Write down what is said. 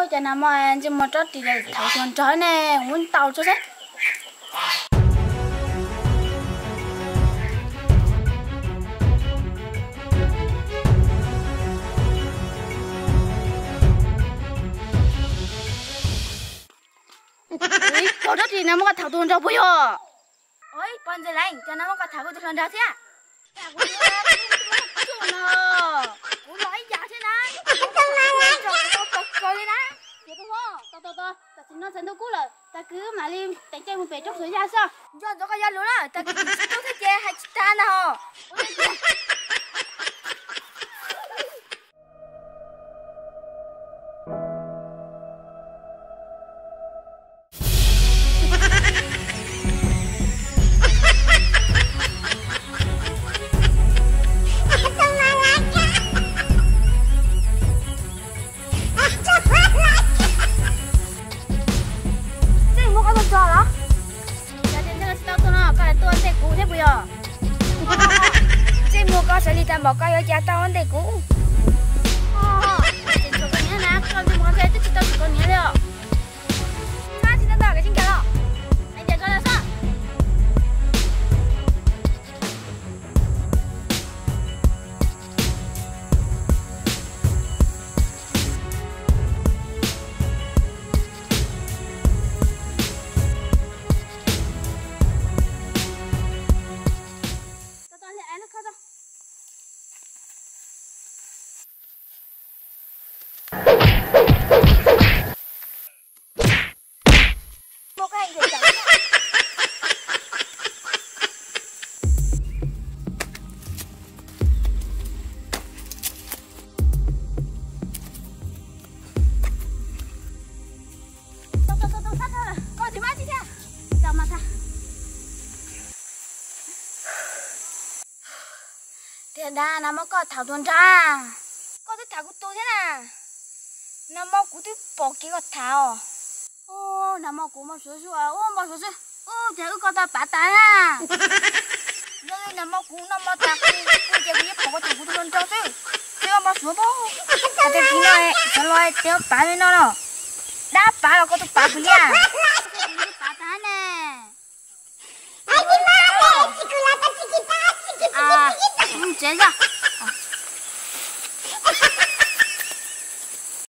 Cas nag hmo ntsej muag rov ris tham tus nraug ne, ua ntau tso seb. Ib, koj rov ris nag hmo koj tham tus nraug puas yog? Ua, pog Ntxawg Leej, cas nag hmo koj tham kuv tus hluas nraug thiab? Kuv los ib yam thiab na, kuv tus hluas nraug kuv tau pom kawg li na. Ces koj hlob, tos tos tos, tam sim no txog ntuj kub lawm, tag kis mam li teem caij mus pem roob Suav Yaj xwb. Nco ntsoov koj yog lus na, tag kis tsis tub thiab ces hais tsis tag ntag hos. Ntsej muag koj tuaj txog los? Yog tias ntshe koj tsis tau tuaj no, koj lam tuaj ntej kuv thiab puas yog? Ntsej muag koj xav li tag npaum koj yuav cas tau ntej kuv? Tseem tshuav koj niam na, koj ntsej muag ntshe twb tsis tau tshuav koj niam li os. Tsis tau ntau, koj tsis nkag los. Hais tias koj los xwb. Tiag tiag, nag hmo koj tham tus nraug, koj twb tham kuv tus thiab na. Nag hmo kuv twb pom kev koj tham os. Nag hmo kuv npau suav xwb, npau suav xwb, ces wb koj tau pav tas na. Yog li nag hmo kuv noj mov tas kuv ces kuv yeej pom koj tham kuv tus hluas nraug xwb, ces npau suav pob. Hais tias kuv no xyov los tias pav li no los, dab pav los koj twb pav kuv liaj. Pav tas ne. Tsev zoj.